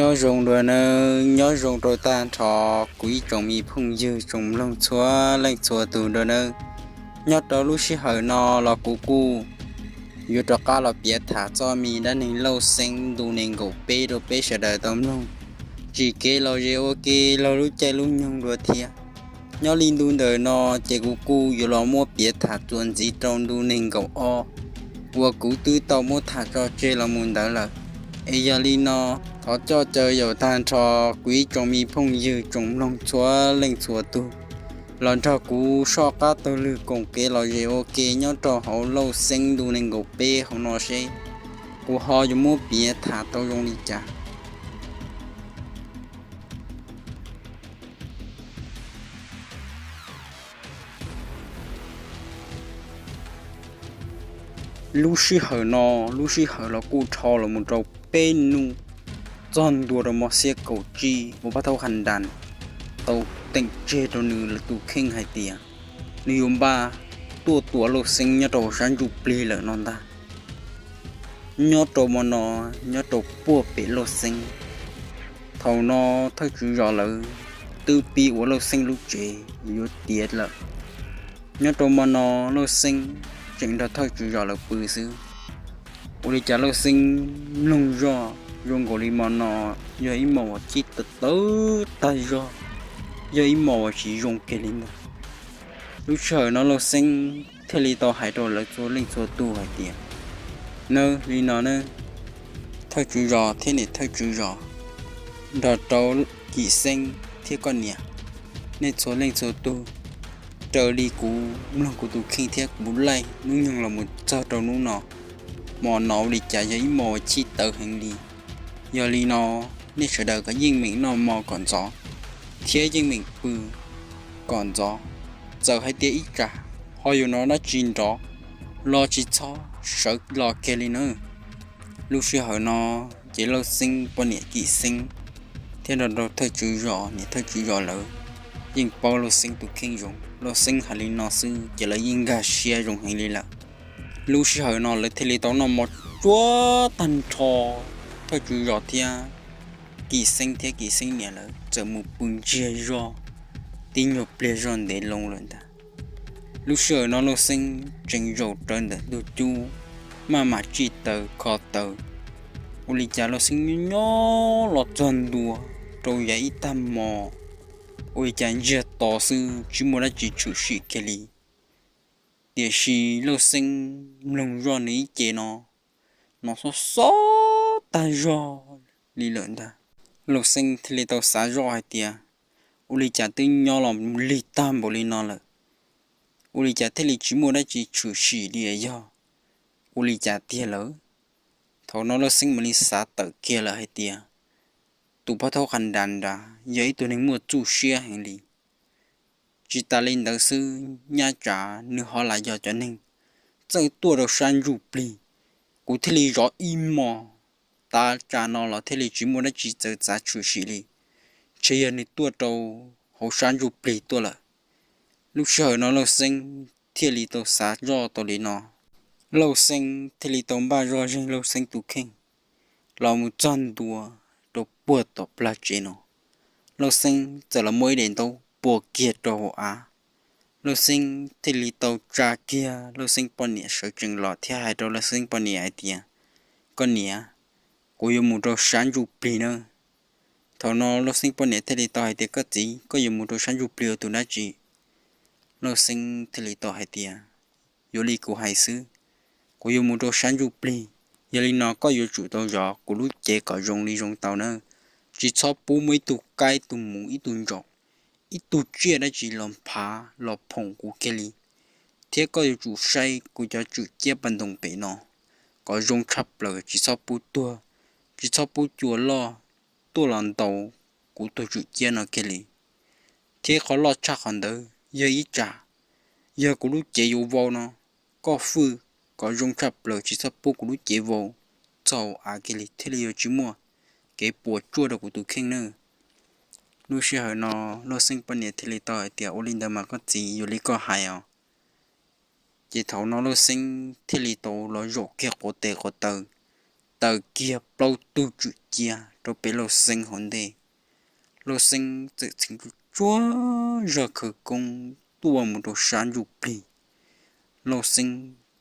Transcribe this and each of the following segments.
Nyob zoo dua nawb, nyob zoo rau tag nrho kuv ib tsoom me phooj ywg tsoom mloog txhua leej txhua tus dua nawb. Nyob rau lub sij hawm no los kuv kuj yuav rov qab los piav tham txoj me dab neeg Lauj Xeeb ntu nees nkaum peb rau peb sawv daws tau mloog, tsim kev los zem ua ke laug lub caij lub nyoog dua thiab. Nyob li ntu ntawm no ces kuv kuj yuav los muab piav tham txuas ntxiv rau ntu nees nkaum ob uas kuv twb tau muab tham tso tseg los mus ntawd lawm. Es yog li no, thov coj caw yaum tag nrho kuv ib tsoom me phooj ywg tsoom mloog txhua leej txhua tus los nrog kuv soj qab taug lw koom kev los zem ua ke nyob rau hauv Lauj Xeeb ntu nees nkaum peb hauv no seb kuv ho yuav muab piav tham tau zoo li cas. Lub sij hawm no, lub sij hawm los kuj dhau los mus rau peb hnub txog ntua rau mos xiab kaum tsib uas pab thaub Khas Das tau teem tseg rau nws tus kheej hais tias nws yuav npaj tuaj tua Lauj Xeeb nyob rau sab ntsuj plig lawm no ntag. Nyob rau mo no, nyob rau puag pem Lauj Xeeb, thaum no thawj tswv zos lawv twb pib ua Lauj Xeeb lub tsev yuav tiav lawm. Nyob rau mo no Lauj Xeeb tseem nrog thawj tswv zos lawv pw xwb. Ua li cas Lauj Xeeb mloog zoj zoo nkaus li mo no yog ib hmos uas chim tawv tawv tag zog, yog ib hmos uas tsis zoo kiag li ntag. Lub sij hawm no Lauj Xeeb thiaj li tau hais rau lawv txhua leej txhua tus hais tias, nawb, li no nawb, thawj tswv zos thiab niam thawj tswv zos nrog rau Kim Xeeb thiab koj niam, nej txhua leej txhua tus, raws li kuv mloog kuv tus kheej thiab kuv laij hnub nyoog los mus txog rau hnub no, hmo no ua li cas yog ib hmos uas chim tawv heev li. Yog li no, nej sawv daws kom yeej meem noj mov kom ntxov thiab yeej meem pw kom ntxov. Txawm hais tias ib tsam ho yuav hnov dab tsi nrov los tsis txhob sawv los kiag li nawb. Lub sij hawm no ces Lauj Xeeb poj niam Kim Xeeb thiab nrog rau thawj tswv zos niam thawj tswv zos lawv yeej paub Lauj Xeeb tus kheej zoo. Lauj Xeeb hais li no xwb ces lawv yeej nkag siab zoo heev li lawm. Lub sij hawm no lawv thiaj li tau noj mov tsuag tag nrho, thawj tswv zos thiab Kim Xeeb thiab Kim Xeeb niam lawv txawm mus pw ntsiag zog tib nyuag pliag zog ntev loo lawm ntag. Lub sij hawm no Lauj Xeeb tseem zaum rawv ntawm ntug cub, maj mam tsij taws kho taws. Ua li cas Lauj Xeeb nyob nyob los txog ntua rau yav ib tag hmo, ua li cas ntsiag to xwb tsis muaj dab tsi tshwm sim kiag li. Tiam sis Lauj Xeeb mloog zoj nws ib ce no, no xob xob tag zog li lawm ntag. Lauj Xeeb thiaj li tau xav zoj hais tias, ua li cas twb nyob los lig tag npaum li no lawm, ua li cas thiaj li tsis muaj dab tsi tshwm sim li yog ua li cas tiag lawm. Thaum no Lauj Xeeb mam li xav tawm kiag lawm hais tias, tus pab thaub Khas Das nrad yog ib tug neeg muaj txuj siab heev li. Tsis tas li ntawd xwb, nyaj tsav nws ho lam yog cov neeg txawj tuaj rau sab ntsuj plig. Kuv thiaj li zov ib hmos, tav tsam no los thiaj li tsis muaj dab tsi txawv txav tshwm sim li, ntshe yog nws tuaj rau hauv sab ntsuj plig tuaj lawm. Lub sij hawm no Lauj Xeeb thiaj li tau xav zoj tau li no. Lauj Xeeb thiaj li tau npaj zoj zeeg Lauj Xeeb tus kheej los mus txog ntua rau puag tom plag tsev no. Lauj Xeeb txawm los muab ib daim ntaub pua kiag rau hauv av. Lauj Xeeb thiaj li tau tsa kiag Lauj Xeeb poj niam sawv tsees los thiab hais rau Lauj Xeeb poj niam hais tias, koj niam, kuv yuav mus rau sab ntsuj plig nawb. Thaum no Lauj Xeeb poj niam thiaj li tau hais tias, koj txiv, koj yuav mus rau sab ntsuj plig ua tus dab tsi? Lauj Xeeb thiaj li tau hais tias, yuav li kuv hais xwb, kuv yuav mus rau sab ntsuj plig. Yog li no koj yuav tsum tau zov kuv lub cev kom zoo li zoo tau nawb. Tsis txhob pub muaj ib tug kaib, ib tug muv, ib tug ntsaum, ib tug tsiaj dab tsi los phav los phoom kuv kiag li. Thiab koj yuav tsum saib kuv cov tswm ciab pas ntoo pem no kom zoo tshaj plaws, tsis txhob pub tuag, tsis txhob pub cua loj tuaj los ntaus kuv tus tswm ciab no kiag li. Thiab qhov loj tshaj qhov ntawd yog ib tsam yog kuv lub cev yuav vau no, koj fwj kom zoo tshaj plaws, tsis txhob pub kuv lub cev vau txog av kiag li thiaj li yuav tsis muaj kev puas tsuaj rau kuv tus kheej nawb. Lub sij hawm no Lauj Xeeb poj niam thiaj li tau hais tias, ua li ntawd mas koj txiv, yuav li koj hais os. Ces thaum no Lauj Xeeb thiaj li tau los zaum kiag quav tes quav taw, taws kiag plaub tug tswm ciab rau pem Lauj Xeeb hauv ntej. Lauj Xeeb txawm txheev tsuag tsuag zaj khawv koob tuaj mus rau sab ntsuj plig. Lauj Xeeb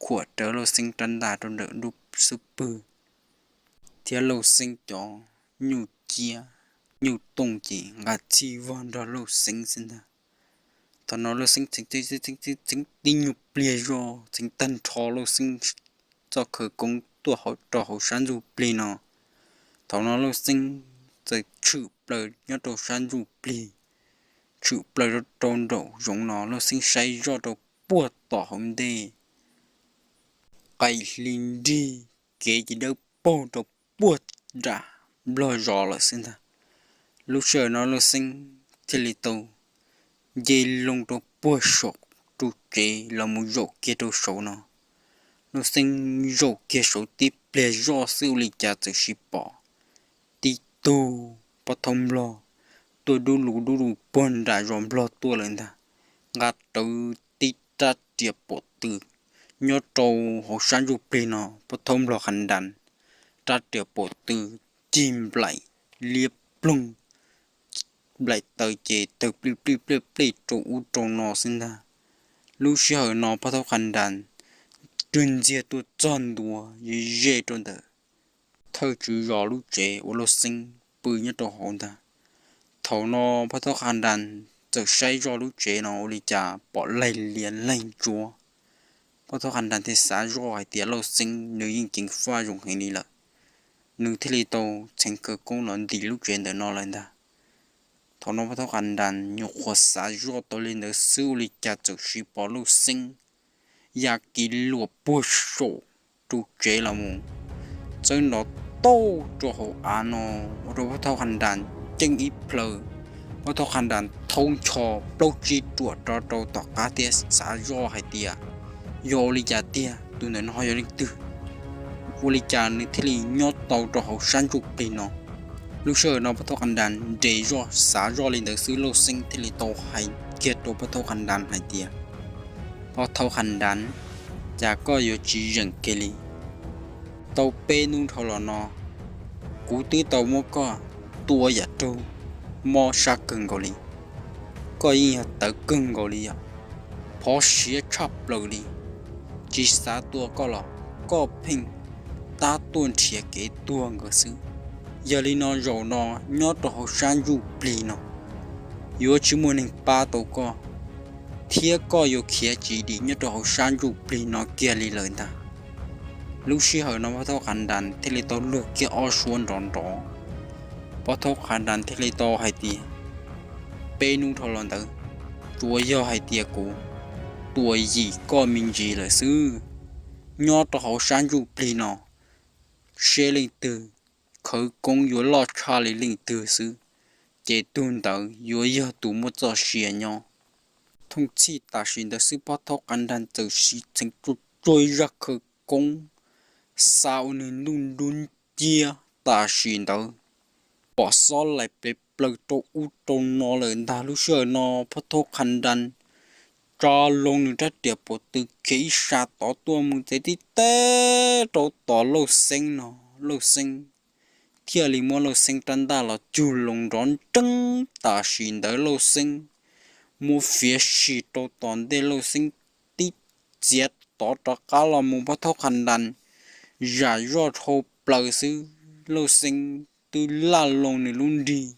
khuam rawv Lauj Xeeb rab ntaj rau ntawm lub xub pwg, thiab Lauj Xeeb cov nyuj ciab nyuj tooj ces nqa txhij vog nrog Lauj Xeeb xwb ntag. Thaum no Lauj Xeeb txheev tib nyuag pliag zoj txheev tag nrho Lauj Xeeb txoj khawv koob tuaj hauv rau hauv sab ntsuj plig no. Thaum no Lauj Xeeb txawm tshwm plaws nyob rau sab ntsuj plig, tshwm plaws rau nraum zoov no Lauj Xeeb saib zoj rau puag tom hauv ntej, qaim hli nrig kev ces dawb paug rau puag nram nplog zos lawm xwb ntag. Lub sij hawm no Lauj Xeeb thiaj li tau nce loo rau puag saum ru tsev los mus zaum kiag rau saud no. Lauj Xeeb zaum kiag saud tib pliag zoj xwb ua li cas txawm sis pom tib tug pob thaub nplog tuaj dub lus dub lus puag nram zos nplog tuaj lawm ntag, nqa rawv tib rab riam pom tw nyob rau hauv sab ntsuj plig no. Pob thaub nplog Khas Das rab riam pom tw cig nplaim liab ploog, nplaim taws ces tawg plij plij plij plij rau ub rau no xwb ntag. Lub sij hawm no pob thaub Khas Das rwg ntxiag tuaj txog ntua ze ze rau ntawm thawj tswv zos lub tsev uas Lauj Xeeb pw nyob rau hauv ntag. Thaum no pob thaub Khas Das txawm saib zoj lub tsev no ua li cas pom laig lias laig ntsuav. Pob thaub Khas Das thiaj xav zoj hais tias Lauj Xeeb nws yeej ceev faj zoo heev li lawm, nws thiaj li tau txheev khawv koob los ntim lub tsev ntawm no lawm ntag. Thaum no pob thaub Khas Das nyuam qhuav xav zoj tau li ntawd xwb ua li cas txawm sis pom Lauj Xeeb ya kiv luam puag saum ru tsev los mus, txawb nrov tauj rau hauv av no, ua rau pob thaub Khas Das ceeb ib plhaw. Pob thaub Khas Das thaub ncho plaub tsib ruam rov rau tom qab thiab xav zoj hais tias yog ua li cas tiag, tus ntawm no ho yog leej twg, ua li cas nws thiaj li nyob tau rau hauv sab ntsuj plig no. Lub sij hawm no pob thaub Khas Das nres zoj xav zoj li ntawd xwb Lauj Xeeb thiaj li tau hais kiag rau pob thaub Khas Das hais tias, pob thaub Khas Das, cas koj yuav tsis zeem kiag li? Tau peb hnub dhau los no kuv twb tau muab koj tua yam raug mob sab kawg nkaus li, koj yeej yog tawv kawg nkaus li yom, phov siav tshaj plaws li. Tsis xav tua koj los koj pheej tab tuaj nrhiav kev tuag nkaus xwb. Yog li no zaum no nyob rau hauv sab ntsuj plig no yuav tsis muaj neeg pab tau koj, thiab koj yuav khiav tsis dim nyob rau hauv sab ntsuj plig no kiag li lawm ntag. Lub sij hawm no pob thaub Khas Das thiaj li tau luag kiag ob suab nrov nrov. Pob thaub Khas Das thiaj li tau hais tias, peb hnub dhau los ntawd, tsuas yog hais tias kuv tua yim koj me ntsis lawm xwb. Nyob rau hauv sab ntsuj plig no, seb leej twg khawv koob yuav loj tshaj li leej twg xwb, ces tus ntawd yuav yog tus muaj txoj sia nyob. Thooj txhij tam sim ntawd xwb pob thaub Khas Das txawm siv txheev tsuag tsuag zaj khawv koob xa ua nws ntuj nrub nciab tam sim ntawd, pom xob laim pes plaws rau ub rau no lawm ntag. Lub sij hawm no pob thaub Khas Das tsa loo nws rab riam pom tw khiav ib sab tod tuaj mus txev tib teb rau tom Lauj Xeeb no. Lauj Xeeb thiaj li muab Lauj Xeeb rab ntaj los cug loo nrov nreeb. Tam sim ntawd Lauj Xeeb muab fiav sim rau tom ntej, Lauj Xeeb tib txiav tod rov qab los mus pob thaub Khas Das zam zoj dhau plaws xwb, Lauj Xeeb twb laj loo nws lub nrig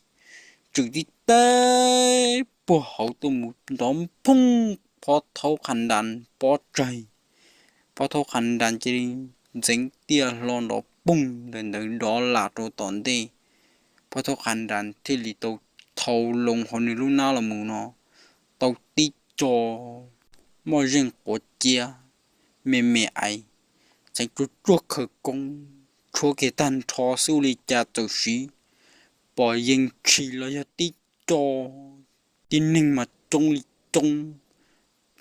tswm tib teb puag hauv tuaj mus nrov nphooj pob thaub Khas Das pob tsaig. Pob thaub Khas Das cia li ntxeev tiaj hlo nrov poog ntawm ntawd dov lam rau tom ntej. Pob thaub Khas Das thiaj li tau thau loo hauv nws lub hnab los mus no tau tib co moj zeej quav ciab me me aiv, txheev tsuag tsuag khawv koob tshuab kiag tag nrho xwb ua li cas txawm siv pom yees tshis los yog tib co tib neeg mas coob li coob,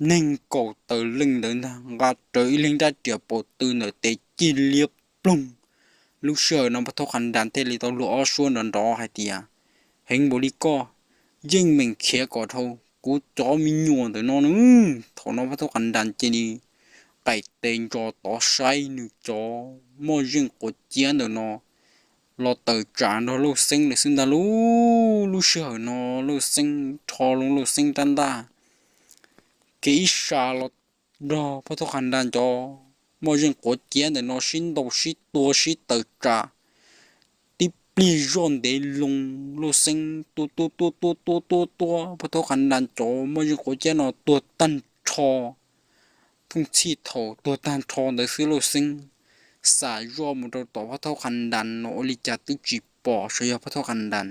neeg kaum tawm leej ntawd ntag, nqa rawv ib leeg rab riam pom tw ntawm tes cig liab ploog. Lub sij hawm no pob thaub Khas Das thiaj li tau luag ob suab nrov nrov hais tias, heev npaum li koj yeej meem khiav kom dhau, kuv cov me nyuam ntawm no nws. Thaum no pob thaub Khas Das cia li qaim tes ntso tod saib nws cov moj zeej quav ciab ntawm no los tawm tsam nrog Lauj Xeeb lawm xwb ntag lauj. Lub sij hawm no Lauj Xeeb rho loo Lauj Xeeb rab ntaj, kev ib sas los nrog Phob Thaub Qha Nras cov moj zeej quav ciab ntawm no sib ntaus sib tua sib tawm tsam, tib pliag zoj ntev loo, Lauj Xeeb tua tua tua tua tua tua tua Phob Thaub Qha Nras cov moj zeej quav ciab no tuag tag nrho. Thooj txhij thaum tuag tag nrho ntawd xwb Lauj Xeeb xam zoj mus rau tom Phob Thaub Qha Nras no ua li cas twb tsis pom sav yog Phob Thaub Qha Nras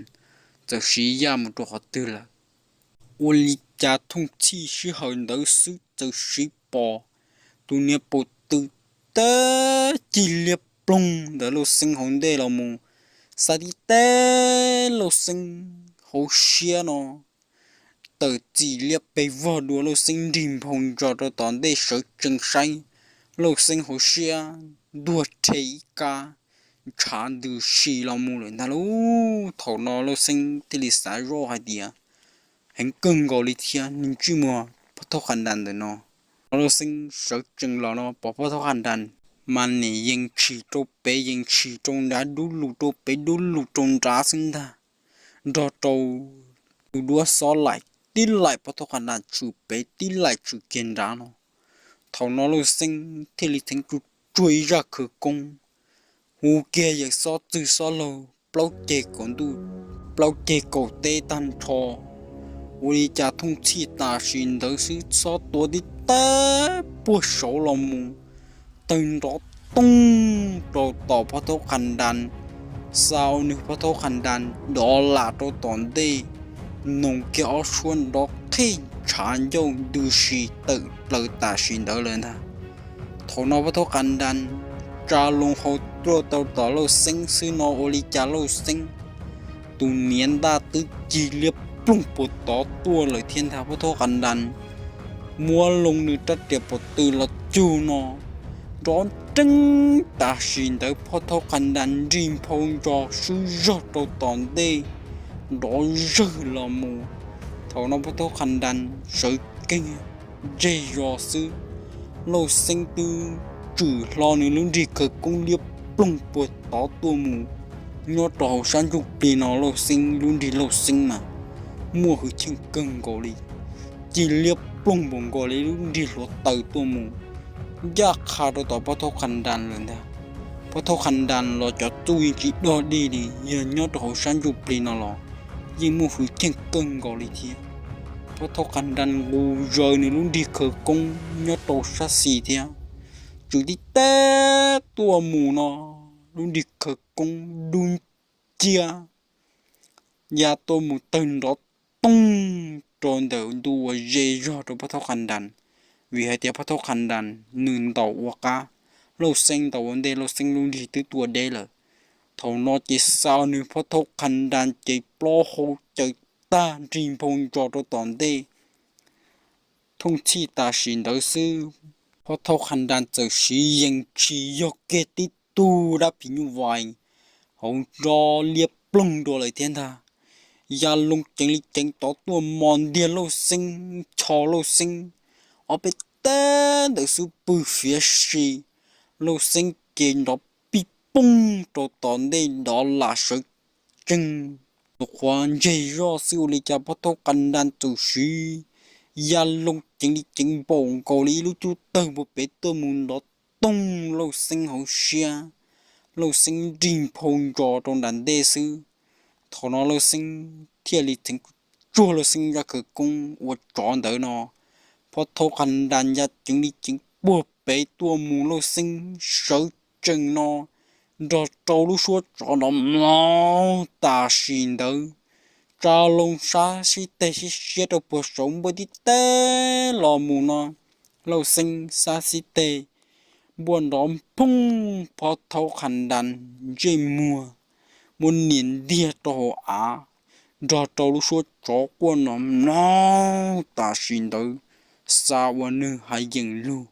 txawm siv yaj mus rau qhov twg lawm. Ua li cas thooj txhij sij hawm ntawd xwb txawm siv pom tus niag paum tw teb cig liab ploog ntawm Lauj Xeeb hauv ntej los mus, xa tib teb Lauj Xeeb hauv siab no tawm txim liab pes vog dua, Lauj Xeeb nrig nphau ntsos rau tom ntej sawv tsees saib, Lauj Xeeb hauv siab ntuag rhe ib kab, ntshav ntws si los mus lawm ntag lauj. Thaum no Lauj Xeeb thiaj li xav zoj hais tias, heev kawg nkaus li thiab, nws ntsej muag Phob Thaub Qha Nras ntawm no. Lauj Xeeb sawv tsees los no pom Phob Thaub Qha Nras mas nim yees tshis rau pem yees tshis rau nrad, dub lug rau pem dub lug rau nrad xwb ntag, nrog rau tus duab xob laim tib laim Phob Thaub Qha Nras tshwm pem tib laim tshwm kiag nrad no. Thaum no Lauj Xeeb thiaj li txheev tsuj tsuag ib zaj khawv koob, hu kiag yawm xob txwg xob laug plaub ceg kaum ntuj plaub ceg kaum teb tag nrho. Ua li cas thooj txhij tam sim ntawd xwb xob tua tib teb puag saud los mus, tawg nrov toog rau tom Phob Thaub Qha Nras, xa ua nws Phob Thaub Qha Nras dov lam rau tom ntej, noos kiag ob suab nrov qhij ntshav ncauj ntws si tawm plaws tam sim ntawd lawm ntag. Thaum no Phob Thaub Qha Nras tsa loo hau tuaj tau tom Lauj Xeeb xwb no ua li cas Lauj Xeeb tus niam ntaj twb cig liab ploog puag tod tuaj lawm thiab ntag. Phob Thaub Qha Nras muab loo nws rab riam paum tw los cug no, nrov nreeb tam sim ntawd Phob Thaub Qha Nras nrig nphau ntsos swb zog rau tom ntej, nrov zawg los mus. Thaum no Phob Thaub Qha Nras sawv keeg ntseg zos xwb, Lauj Xeeb twb tswm hlo nws lub nrig khawv koob liab ploog puag tod tuaj mus, nyob rau hauv sab ntsuj plig no Lauj Xeeb lub nrig Lauj Xeeb mas muaj hwj chim kawg nkaus li, cig liab ploog npaum nkaus li lub nrig hluav taws tuaj mus, ncaj qha rau tom Phob Thaub Qha Nras lawm ntag. Phob Thaub Qha Nras los cov txuj yeej tsis dog dig li, yog nyob rau hauv sab ntsuj plig no los yeej muaj hwj chim kawg nkaus li thiab. Phob Thaub Qha Nras nqus zaws nws lub nrig khawv koob nyob rau sab xis thiab, tswm tib teb tuaj mus no, lub nrig khawv koob dub nciab ya tuaj mus tawg nrov toog rau ntawm ntu uas ze zog rau Phob Thaub Qha Nras, vim hais tias Phob Thaub Qha Nras nws ntaus ua qab, Lauj Xeeb ntaus ua ntej, Lauj Xeeb lub nrig twb tuaj deb lawm. Thaum no ces xa nws Phob Thaub Qha Nras ces plaub hau caws tag nrig nphau ntsos rau tom ntej. Thooj txhij tam sim ntawd xwb, Phob Thaub Qha Nras txawm siv yees tshis yog kiag tib tug dab phim nyuj vais hauv nrob liab ploog dua lawm thiab ntag. Ya loo ceev li ceev tod tuaj mos ntiag Lauj Xeeb, ncho Lauj Xeeb ob peb teg ntawd xwb pw fiav si, Lauj Xeeb ces nrov pij poog rau tom ntej dov lam sawv tsees. Tus qhuav ntseg zoj xwb ua li cas Phob Thaub Qha Nras txawm siv ya loo ceev li ceev npaum nkaus li ib lub cub tawg puag pem tuaj mus nrov toog Lauj Xeeb hauv siab, Lauj Xeeb nrig nphau ntsos rau nram ntej xwb. Thaum no Lauj Xeeb thiaj li txheev tsuag Lauj Xeeb zaj khawv koob ua tsov ntawd no, Phob Thaub Qha Nras ya ceev li ceev puag pem tuaj mus Lauj Xeeb sawv tsees no, nrog rau lub suab tsov nrov mlog tam sim ntawd, tsa loo sab xib teg siab siab rau puag saud npuaj tib teg los mus no, Lauj Xeeb sab xib teg npuaj nrov nphooj Phob Thaub Qha Nras ntsej muag, muab nias ntiag rau hauv av, nrog rau lub suab tsov quaj nrov mlog tam sim ntawd, xa ua nws hav yeem lug.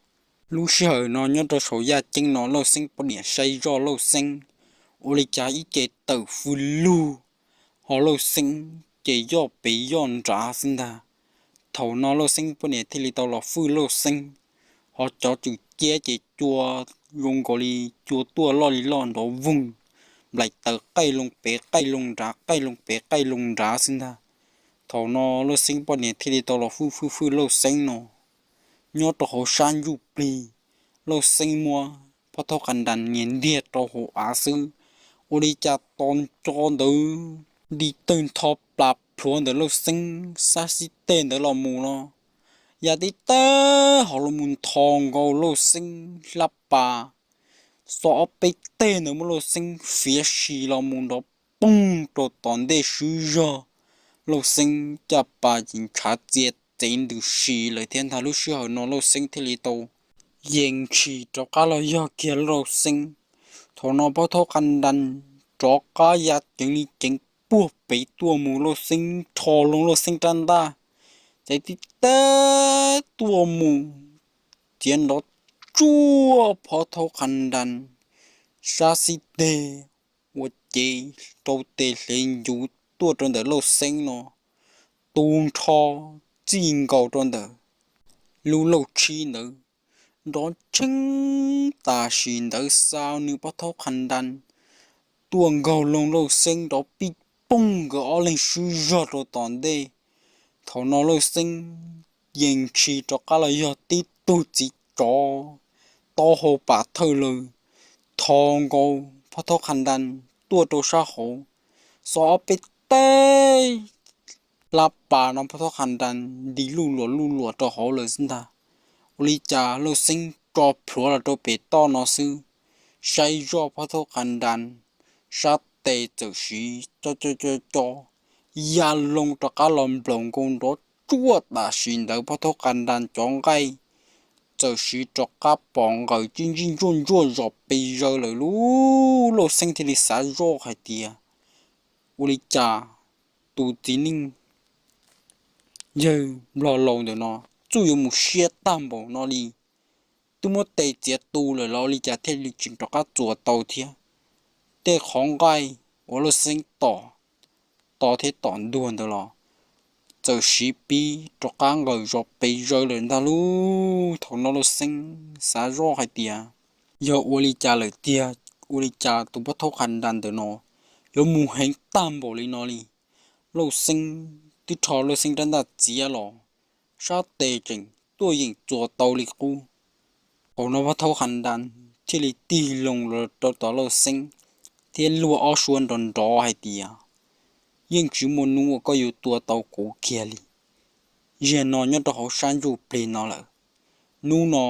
Lub sij hawm no nyob rau saum yaj ceeb no Lauj Xeeb poj niam saib zoj Lauj Xeeb ua li cas ib ce tawm fwj lug, ho Lauj Xeeb ces yoj pem yoj nrad xwb ntag. Thaum no Lauj Xeeb poj niam thiaj li tau los fwj Lauj Xeeb, ho cov tswm ciab ces cua zoo nkaus li cua tuaj loj li loj nrov voog, nplaim taws qaij loo pem qaij loo nrad, qaij loo pem qaij loo nrad xwb ntag. Thaum no Lauj Xeeb poj niam thiaj li tau los fwj fwj fwj Lauj Xeeb no nyob rau hauv sab ntsuj plig. Lauj Xeeb muab Phab Thaub Qha Nras nias ntiag rau hauv av xwb, ua li cas tos nco ntawd nti tawg ntho plas plhuav ntawm Lauj Xeeb sab xib teg ntawd los mus no, ya tib teg hauv los mus ntho nkaus Lauj Xeeb hlab pas. Xov ob peb teg ntawd muab Lauj Xeeb fiav si los mus nrov poog rau tom ntej swb zog. Lauj Xeeb caj pas ces ntshav txia txev ntws si lawm thiab ntag. Lub sij hawm no Lauj Xeeb thiaj li tau yees ntshis rov qab los yog kiag Lauj Xeeb. Thaum no Phab Thaub Qha Nras rov qab ya ceev li ceev puag pem tuaj mus, Lauj Xeeb rho loo Lauj Xeeb rab ntaj, ces tib teg tuaj mus txiav nrov tsuaj Phab Thaub Qha Nras sab xib teg, ua cev rau tes hle ncuv tuaj rau ntawm Lauj Xeeb no, tu nrho txij nkaus rau ntawm lub lauj tshib ntawd, nrov tshee tam sim ntawd xa nws Phab Thaub Qha Nras tuaj nkaug loo Lauj Xeeb nrov pij poog nkawd ob leeg swb zog rau tom ntej. Thaum no Lauj Xeeb yees ntshis rov qab los yog tib tug txiv tsov taub hau pam thawj lawm, tho nkaus Phab Thaub Qha Nras tuaj rau sab hauv. Xov ob peb teg hlab pas no Phab Thaub Qha Nras nti luj luam luj luam rau hauv lawm xwb ntag. Ua li cas Lauj Xeeb tso plhuav los rau pem toj no xwb, saib zoj Phab Thaub Qha Nras sab tes txawm siv co co co co ya loo rov qab los nplaum nkaus nrov tsuaj tam sim ntawd Phab Thaub Qha Nras cov nqaij txawm siv rov qab pom nqawm tsib ntsij ntsuaj ntsuaj zos pes zaws lawm lub. Lauj Xeeb thiaj li xav zoj hais tias, ua li cas tus txiv neej yawg nplog laus ntawm no txuj yuav mus siab tag npaum no li, twb muab tes txiav tu lawm los ua li cas thiaj li tseem rov qab txuas tau thiab. Tej qhov nqaij uas Lauj Xeeb tom to thiab tom ntuag ntawd los txawm siv pib rov qab nqawm zos pes zaws lawm ntag lub. Thaum no Lauj Xeeb xav zoj hais tias, yog ua li cas lawm tiag, ua li cas tus Phab Thaub Qha Nras ntawm no yuav mus heev tag npaum li no li. Lauj Xeeb twb rho Lauj Xeeb rab ntaj txiav los sab tes tseem tuaj yeem txuas tau li qub. Thaum no Phab Thaub Qha Nras thiaj li tig loo los rau tom Lauj Xeeb thiab luag ob suab nrov nrov hais tias, yeej tsis muaj hnub uas koj yuav tua tau kuv kiag li. Zaum no nyob rau hauv sab ntsuj plig no lawm, hnub no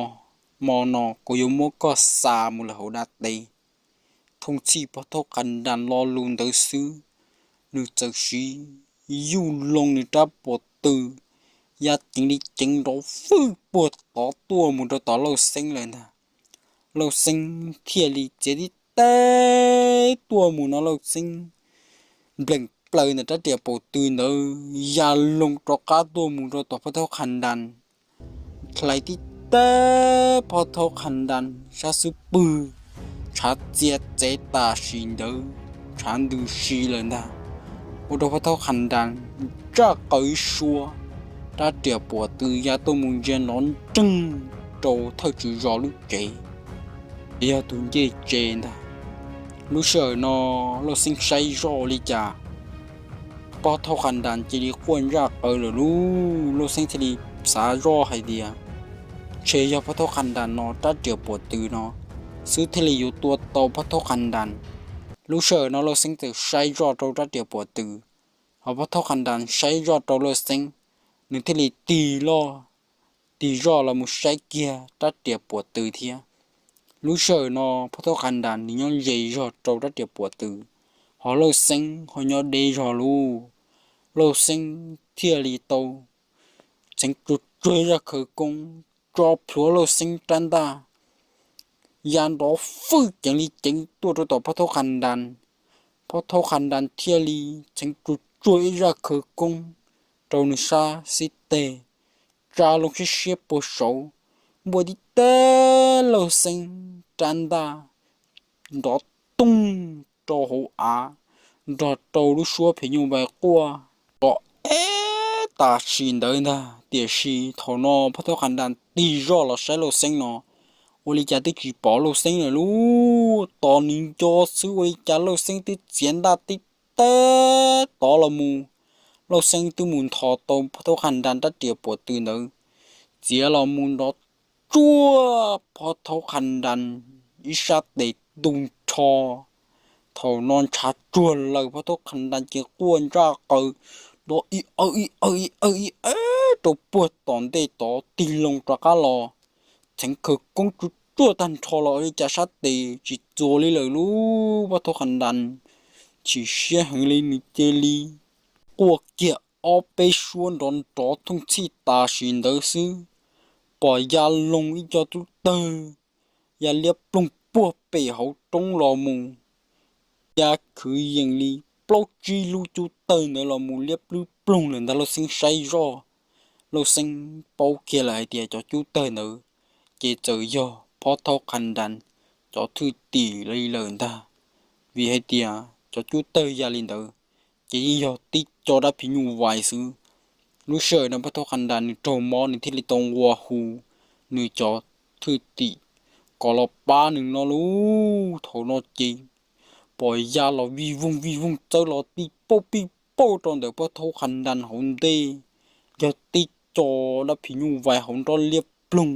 hmo no kuv yuav muab koj xa mus lawm hauv dab teb. Thooj txhij Phab Thaub Qha Nras lo lus ntawd xwb, nws txawm siv yuj loo nws rab puas tw ya ceev li ceev nrov fwj puag tod tuaj mus rau tom Lauj Xeeb lawm ntag. Lauj Xeeb thiaj li txiav tib teg tuaj mus no Lauj Xeeb npleem plaws ntawm rab riam puas tw ntawd ya loo rov qab tuaj mus rau tom Phab Thaub Qha Nras, hlais tib teg Phab Thaub Qha Nras sab xub pwg, ntshav txia txev tam sim ntawd ntshav ntws si lawm ntag, ua rau Phab Thaub Qha Nras ntsaj qaws ib suab, rab riam puas tw ya tuaj mus ntsia nrov nreeg rau thawj tswv zos lub tsev, yog tus ncej tsev ntag. Lub sij hawm no Lauj Xeeb saib zoj ua li cas Phab Thaub Qha Nras cia li quaj ntsaj qaws lawm lub. Lauj Xeeb thiaj li xav zoj hais tias, ntshe yog Phab Thaub Qha Nras no rab riam puas tw no xwb thiaj li yuav tua tau Phab Thaub Qha Nras. Lub sij hawm no Lauj Xeeb txawm saib zoj rau rab riam puas tw, ho Phab Thaub Qha Nras saib zoj rau Lauj Xeeb, nws thiaj li tig loj tig zoj los mus saib kiag rab riam puas tw thiab. Lub sij hawm no Phab Thaub Qha Nras nws nyob ze zog rau rab riam puas tw, ho Lauj Xeeb ho nyob deb zog lub. Lauj Xeeb thiaj li tau txheev tsuag tsuag zaj khawv koob tso plhuav Lauj Xeeb rab ntaj, ya nrov fwj ceev li ceev tuaj rau tom Phab Thaub Qha Nras. Phab Thaub Qha Nras thiaj li txheev tsuag tsuag ib zaj khawv koob rau nws sab xib teg, tsa loo siab siab puag saud, npuaj tib teg Lauj Xeeb rab ntaj nrov toog rau hauv av, nrog rau lub suab phem nyuj vais quaj kom eb tam sim ntawd ntag. Tiam sis thaum no Phab Thaub Qha Nras tig zoj los saib Lauj Xeeb no, ua li cas twb tsis pom Lauj Xeeb lawm lauj. Tos nws nco xwb ua li cas Lauj Xeeb twb txiav ntaj tib teb tod los mus. Lauj Xeeb twb mus nthos tau Phob Thaub Qha Nras rab riam puas tw ntawd, txiav los mus nrov tsuag Phob Thaub Qha Nras ib sab tes tu nrho. Thaum no ntshav tsuag lawm Phob Thaub Qha Nras ces quaj ntsaj qaws, nrov ib awv ib awv ib awv ib awv rau puag tom ntej tod tig loo rov qab los. Txheev khawv koob tsuag tsuag tag nrho los ua li cas sab tes tsis txuas li lawm lauj. Phob Thaub Qha Nras chim siab heev li nws cia li quaj kiag ob peb suab nrov nrov thooj txhij tam sim ntawd xwb, pom ya loo ib co tub tawg ya liab ploog puag pem hauv roob los mus. Ya khwv yees li plaub tsib lub cub tawg ntawd los mus liab plwb ploog lawm ntag. Lauj Xeeb saib zoj, Lauj Xeeb paub kiag lawm hais tias cov cub tawg ntawd ces txawm yog Phob Thaub Qha Nras cov thwj tim li lawm ntag, vim hais tias cov cub tawg ya li ntawd ces yeej yog tib co dab phim nyuj vais xwb. Lub sij hawm no Phob Thaub Qha Nras nws raug mob nws thiaj li tau nqua hu nws cov thwj tim kom los pab nws no lauj. Thaum no ces pom ya los vij voog vij voog txawb los pij pauj pij pauj rau ntawm Phob Thaub Qha Nras hauv ntej, yog tib co dab phim nyuj vais hauv nrob liab ploog,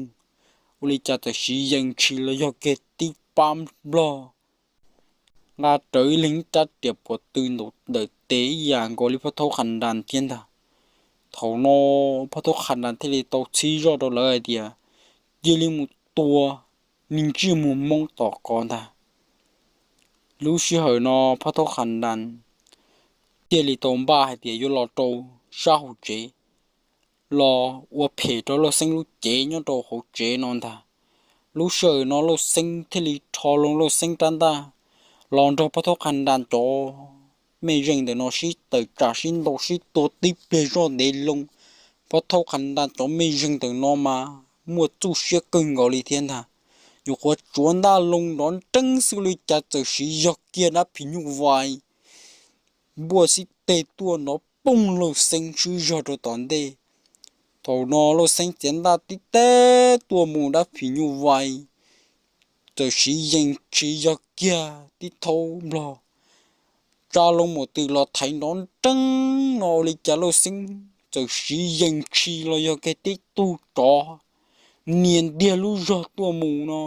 ua li cas txawm siv yees ntshis los yog kiag tib pab nplog nqa rawv ib leeg rab riam puas tw ntawm tes ib yam nkaus li Phob Thaub Qha Nras thiab ntag. Thaum no Phob Thaub Qha Nras thiaj li tau txhib zoj rau lawv hais tias cia li mus tua nws ntsej muag Hmoob tom ko ntag. Lub sij hawm no Phob Thaub Qha Nras thiaj li tau npaj hais tias yuav los rau sab hauv tsev los ua phem rau Lauj Xeeb lub cev nyob rau hauv tsev no ntag. Lub sij hawm no Lauj Xeeb thiaj li rho loo Lauj Xeeb rab ntaj los nrog Phob Thaub Qha Nras cov mej zeej ntawm no sib tawm tsam sib ntaus sib tua tib pliag zoj ntev loo. Phob Thaub Qha Nras cov mej zeej ntawm no mas muaj txuj siab kawg nkaus li thiab ntag. Nyuam qhuav tsuav ntaj loo nrov nreeb xwb li cas txawm siv yog kiag dab phim nyuj vais npuaj xib teg tuaj nrov poog Lauj Xeeb swb zog rau tom ntej. Thaum no Lauj Xeeb txiav ntaj tib teg tuaj mus dab phim nyuj vais txawm siv yees ntshis yog kiag tib thaub nplog tsa loo mus twg los thaiv nrov nreeb no ua li cas Lauj Xeeb txawm siv yees ntshis los yog kiag tib tug tsov nias ntiag lub zog tuaj mus no.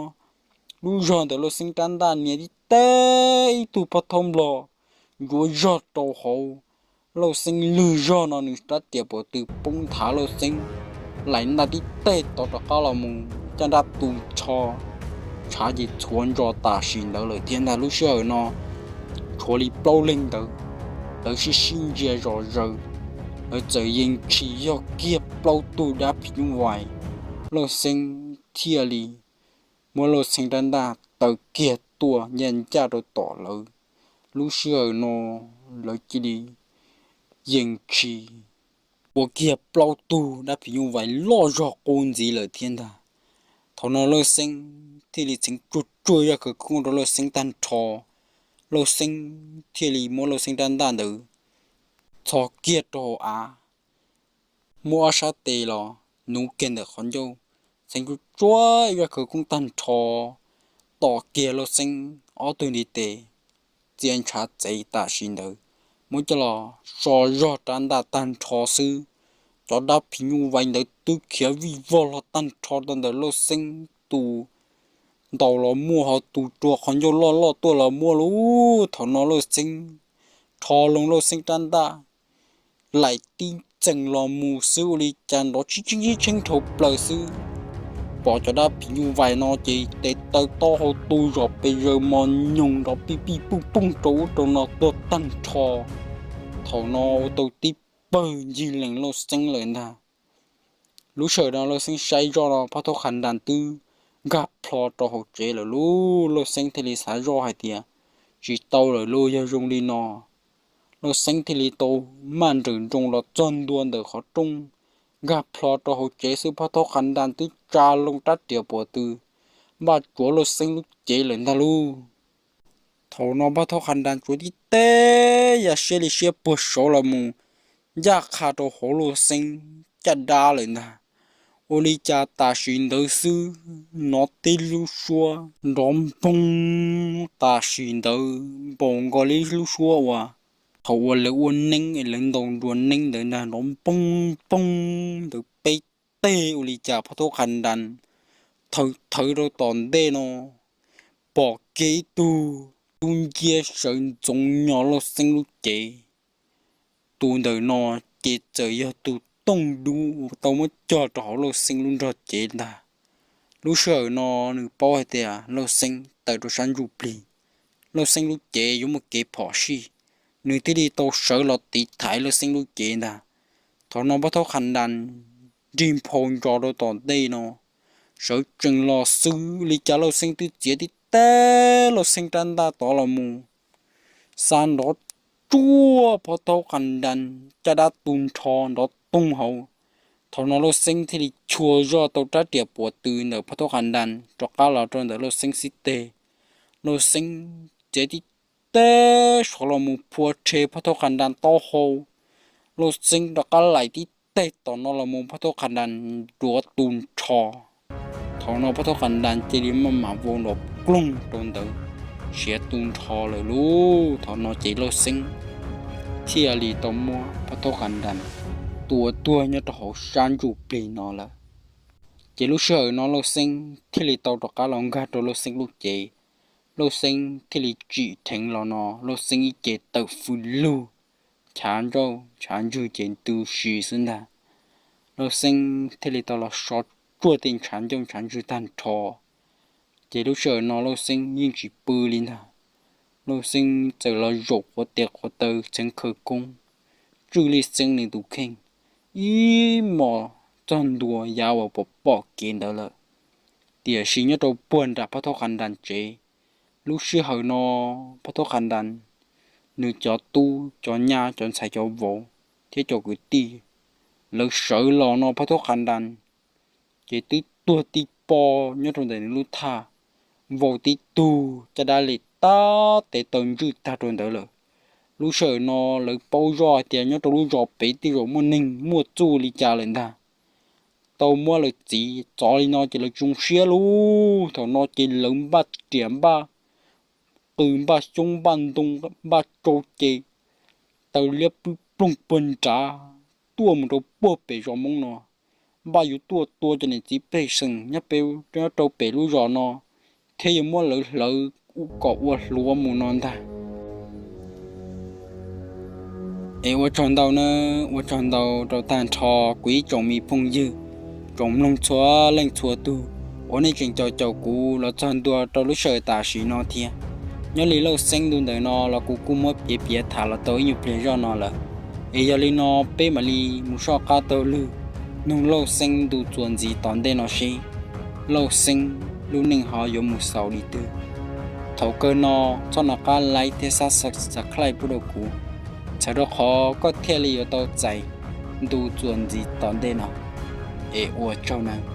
Lub zog ntawm Lauj Xeeb rab ntaj nias tib teg ib tug pob thaub nplog ntsuav zog rau hauv. Lauj Xeeb lwg zog no nws rab riam puas tw poob nthav Lauj Xeeb laim ntaj tib teg tod rov qab los mus caj nrab tu nrho, tshav ces txhuav ntsos tam sim ntawd lawm thiab ntag. Lub sij hawm no tshuav li plaub leeg ntawd, lawv sib sib ntsia zom zaws, lawv txawm yees ntshis yog kiag plaub tug dab phim nyuj vais. Lauj Xeeb thiaj li muab Lauj Xeeb rab ntaj taw kiag tuaj ncaj ncaj rau tom lawv. Lub sij hawm no lawv cia li yees ntshis ua kiag plaub tug dab phim nyuj vais loj zog qub ntxiv lawm thiab ntag. Thaum no Lauj Xeeb thiaj li txheev tsuag tsuag zaj khawv koob rau Lauj Xeeb tag nrho. Lauj Xeeb thiaj li muab Lauj Xeeb rab ntaj ntawd txhos kiag rau hauv av, muab ob sab tes los nuv kiag ntawm qhov ncauj, txheev tsuag tsuag ib zaj khawv koob tag nrho, tom kiag Lauj Xeeb ob tug ntiv tes, txia ntshav txev tam sim ntawd, muab coj los so zog rab ntaj tag nrho xwb. Cov dab phim nyuj vais ntawd twb khiav vij vog los tag nrho rau ntawm Lauj Xeeb tus ntaus los muaj, ho tus rua qhov ncauj loj loj tuaj los muaj lauj. Thaum no Lauj Xeeb rho loo Lauj Xeeb rab ntaj, laim tib txees los mus xwb ua li cas nrov tsis tsheej tsis tsheej dhau plaws xwb. Pom cov dab phim nyuj vais no ces tes taw taub hau tu zom pes zaws mos nyoos nrov pij pij puj pooj rau ub rau no tuag tag nrho. Thaum no ua tau tib pawg ncig lees Lauj Xeeb lawm ntag. Lub sij hawm no Lauj Xeeb saib zoj no Phob Thaub Qha Nras twb nkag plho rau hauv tsev lawm lauj. Lauj Xeeb thiaj li xav zoj hais tias tsis tau lawm lauj, yog zoo li no. Lauj Xeeb thiaj li tau maj nrawm nroos los txog ntua ntawm qhov rooj, nkag plho rau hauv tsev xwb Phob Thaub Qha Nras twb tsa loo rab riam puas tw npaj tsuav Lauj Xeeb lub cev lawm ntag lauj. Thaum no Phob Thaub Qha Nras tsuav tib teg ya siab li siab puag saud los mus ncaj qha rau hauv Lauj Xeeb caj dab lawm ntag. Ua li cas tam sim ntawd xwb, hnov tib lub suab nrov npoog tam sim ntawd npaum nkaus li lub suab uas thaum uas lawv ua neeb es lawv ntaus nruas neeb ntawd ntag, nrov npoog npoog ntawd peb teg. Ua li cas Phoj Thab Qha Nras thawv thawv rau tom ntej no pom kiag ib tug tub nciab sawv ntxoov nyo Lauj Xeeb lub cev. Tus ntawm no ces txawm yog tus tooj dub uas tau muab cog rau hauv Lauj Xeeb lub nrog cev ntag. Lub sij hawm no nws paub hais tias Lauj Xeeb tawm rau sab ntsuj plig, Lauj Xeeb lub cev yuav muaj kev phom sij, nws thiaj li tau sawv los tiv thaiv Lauj Xeeb lub cev ntag. Thaum no Phoj Thab Qha Nras nrig nphau ntso rau tom ntej no, sawv tsees los xwb li cas Lauj Xeeb twb txiav tib teg Lauj Xeeb rab ntaj tod los mus, xa nrov tsuag Phoj Thab Qha Nras caj dab tu nrho nrov toog hauv. Thaum no Lauj Xeeb thiaj li chua zoj tau rab riam puas tw ntawm Phoj Thab Qha Nras rov qab los rau ntawm Lauj Xeeb xib teg. Lauj Xeeb txiav tib teg sov los mus phua rhe Phoj Thab Qha Nras taub hau. Lauj Xeeb rov qab laim tib teg tom no los mus Phoj Thab Qha Nras nruav tu nrho. Thaum no Phoj Thab Qha Nras cia li maj mam vau nrov ploog rau ntawd siav tu nrho lawm lauj. Thaum no ces Lauj Xeeb thiaj li tau muab Phoj Thab Qha Nras tua tuag nyob rau hauv sab ntsuj plig no lawm. Ces lub sij hawm no Lauj Xeeb thiaj li tau rov qab los nkag rau Lauj Xeeb lub cev. Lauj Xeeb thiaj li tsim dheev los no Lauj Xeeb ib ce tawm fws lug ntshav ncauj ntshav ntswg ces ntu si xwb ntag. Lauj Xeeb thiaj li tau los so tsuag tej ntshav ncauj ntshav ntswg tag nrho. Ces lub sij hawm no Lauj Xeeb yeej tsis pw li ntag. Lauj Xeeb txawm los zaum quav tes quav taw txheev khawv koob, tswj Lauj Xeeb nws tus kheej ib hmos txog ntua yav uas pom pom kev ntawd lawm. Tiam sis nyob rau puag nram Phoj Thab Qha Nras tsev, lub sij hawm no Phoj Thab Qha Nras nws cov tub cov nyab cov ntxhais cov vauv thiab cov kwv tij, lawv sawv los no Phoj Thab Qha Nras ces twb tuag tib pob nyob rau ntawm nws lub thaj, vau tib tug caj dab li tab tes taw ntswj tag rau ntawd lawm. Lub sij hawm no lawv paub zoj hais tias nyob rau lub zos pem tej zaum muaj neeg muaj txuj li cas lawm ntag. Tau muab lawv txiv txov li no ces lawv tsis zoo siab lauj. Thaum no ces lawv npaj riam npaj qws npaj xyoob npaj ntoo npaj tsau ces taw liab pwb ploog puag nrad tuaj mus rau puag pem zos Hmoob no, npaj yuav tuaj tua cov niam txiv pej xeem nyob pem, nyob rau pem lub zos no, thiab yuav muab lawv hlawv kom ua hluav mus no ntag. Es ua tsaug ntau na, ua tsaug ntau rau tag nrho kuv ib tsoom me phooj ywg, tsoom mloog txhua leej txhua tug uas nej tseem caum caum kuv los txog ntua rau lub sij hawm tam sim no thiab. Nyob li Lauj Xeeb ntu ntawm no los kuv kuj muab piav piav tham los tau ib nyuag pliag zoj no lawm. Es yog li no peb mam li mus soj qab taug lwg mloog Lauj Xeeb ntu txuas ntxiv tom ntej no seb Lauj Xeeb lub neej ho yuav mus xaus li twg. Thaum kawg no txhob nco qab like thiab subscribe pub rau kuv, txhawm rau qhov koj thiaj li yuav tau txais ntu txuas ntxiv tom ntej no. Es ua tsaug nawb.